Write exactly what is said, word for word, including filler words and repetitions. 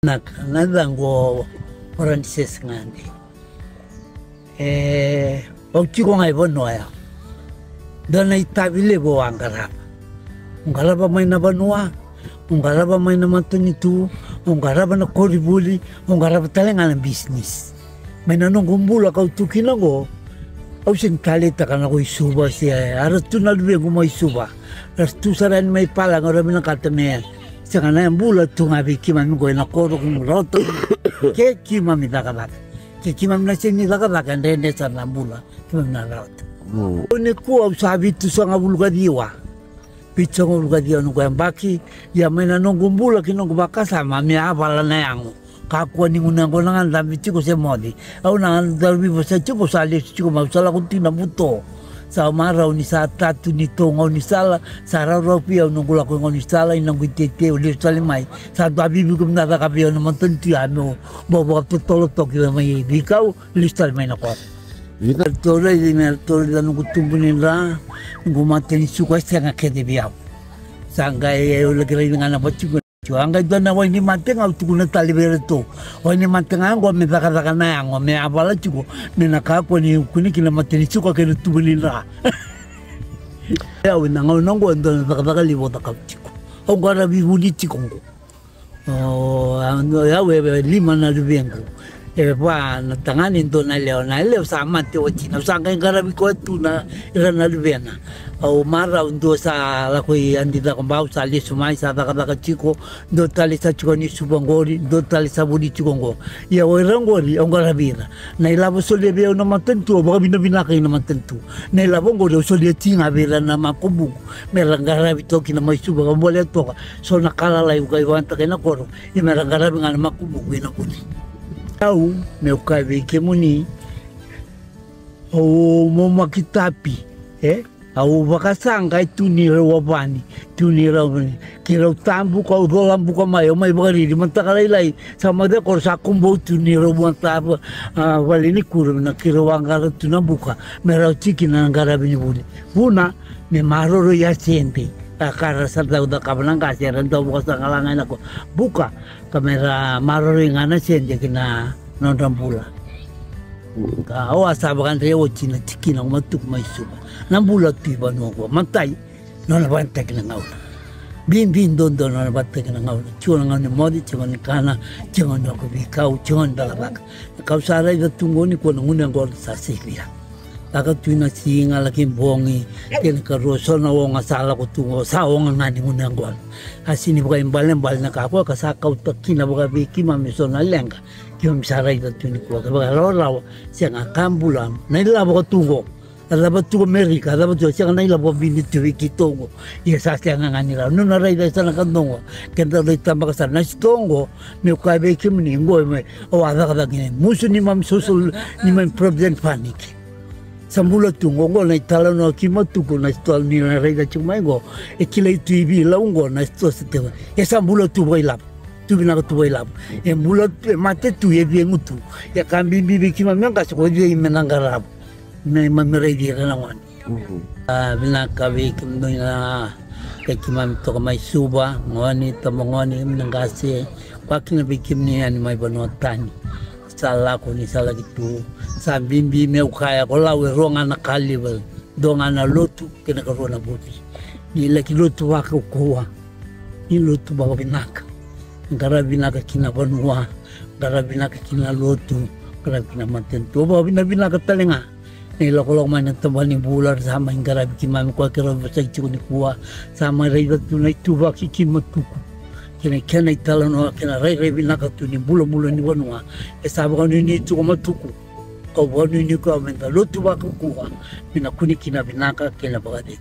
Na, na yacaqu o Francis Gade. E, au tiko ga i vanua ya. Dua na itavi levu au a qarava. Au qarava mai na vanua, au qarava mai na matanitu, au qarava na koronivuli, au qarava tale ga na bisinisi. Mai na noqu bula kau tu kina qo, au sega ni taleitaka na ko i Suva se, era tu na luvequ mai Suva. Era tu sara yani mai Palagi, era vinakata me sega na bula tu ga vei keimami qo ena koro kau rawata. Ke keimami cakacaka. Ke keimami na sega ni cakacaka, e dredre sara na bula keimami na rawata. Mm. Nikua au sa vitusagavulu ka ciwa. Vitusagavulu ka ciwa noqu yabaki, ia mai na noqu bula ki noqu vakasama me a vala na yago. Kakua ni gunu yaqona ga dabe tiko se moce. Au na daru veivosaki tiko, au sa lesu tiko mai, au sa lako tu na buto. Sa marau ni sa tatu ni tou gaunisala, sa rawarawa vei au noqu lako i gaunisala, i noqu iteitei, au lesu tale mai. Sa dua vivi ko me na caka vei au na matanitu ya, meu bau vakatotolo toka mai veikau, lesu tale mai na koro. Vina. Ratou raica, ratou raica noqu tubu ni dra, noqu mata ni suka, e sega kece vei au. Sa qai, e, au laki raica ga na vatuka. Tiko, a qai dua na wai ni mate ga au tukuna tale vei iratou. Wai ni mate ga qo me cakacaka na yago, me a vala tiko, me na kakua ni kune kina mata ni suka kei na tubu ni dra. E, au ena gauna qo e dua na cakacaka levu au cakava tiko. Au qaravi vuli tiko qo. O, au, au e, e lima na luvequ. E va na tagane, dua na yalewa, na yalewa sa mate o tina. Au sa qai qaravi koya tu na ira na luvena. Au marau dua sa lako i Adi Cakobau, sa lesu mai, sa cakacaka tiko. Dua tale sa tiko ni Suva qori, dua tale sa vuli tiko qo. Ia o ira qori au qaravi ira. Na ilavo solia vei au na matanitu, au vakavinavinaka i na matanitu. Na ilavo qori au solia tiko ga vei ira na makubuqu me ra qaravi toka kina mai Suva, ka bolea toka so na ka lalai au qai vakayagataka i na koro, ia me ra qaravi ga na makubuqu i na vuli. Au, meu kaya vei kemuni, au momaki tapi, e? Au vakasaqa e tu ni rau avani, tu ni rau avani. Keirau tabuka, au cola buka mai, au mai vakariri mataka lailai. Sa mai cakoro sa kubou tu ni rau vata, a, vale ni kuro, na keirau a qara tu na buka me rau tiki na qaravi ni vuli. Vuna me maroroi a sede. A ka ra sa dau cakava na qase, era dau vakasaqa laga ena ko buka, ka me ra maroroi ga na sede ki na nodra bula. Ka au a sa vakadre oti na tikina ko matuku mai Suva. Na bula tu i vanua ko matai, nona vakataki na gauna. Bibi dodonu nona vakataki na gauna. Tiko na gauna ni moce, tiko ni kana, tiko ni lako veikau, tiko ni cakacaka. Na kau sa raica tu qo nikua na gunu yaqona sa sivia. Lako tu i na siga, laki bogi, kena karua so na oga sa lako tu qo, sa oga ga ni gunu yaqona. A sini vakaibalebale na ka koya ka sa kauta kina vakavei keimami so na leqa. Keimami sa raica tu nikua ka vakarawarawa, sega ka bula. Na ilavo ka tu qo. A cava tu ko Merika, a cava tu, sega na ilavo vini tu vei keitou qo. Ia sa sega ga ni rawa. Nona raica e sa na ka dogo. Keda lai tabaka sara na sitoa qo, meu kaya vei kemuni qo, me, au a cakacaka kina. Musu ni mami social, ni mami Provident Fund. Sa bula tu qo, qo na italanoa ki Matuku, na sitoa ni na raica tiko mai qo. E kilai tu i Vilau qo, na sitoa sa tiko. E sa bula tu vakailavo. Tu vinaka tu vakailavo. E bula tu, e mate tu, e cegu tu. E ka bibi vei keimami qase ko cei me na qarava. Me, me, me raici ira na gone. Mhm. A, vinaka vei kemudou na kai keimami toka mai Suva, gone, tabagone, kemuni na qase, koya kina vei kemuni yani mai vanua tani. Sa lako ni sa laki tu, sa bibi meu kaya, ko Lau e rua ga na ka levu, dua ga na lotu, kei na karua na vuli. Ni laki lotu vakaukauwa, ni lotu vakavinaka. Qaravi vinaka ki na vanua, qaravi vinaka ki na lotu, qaravi ki na matanitu. Vakavinavinaka tale ga na ilakolako mai na tabana ni bula, ra sa mai qaravi keimami, koya keirau veivosaki tiko nikua, sa mai raica tu na ituvaki ki Matuku. Kei na kena italanoa, kei na rairai vinaka tu ni bulabula ni vanua. E sa vakanuinui tiko Matuku. Kau vakanuinui koya meda lotu vakaukauwa, me na kune kina vinaka kei na vakacegu.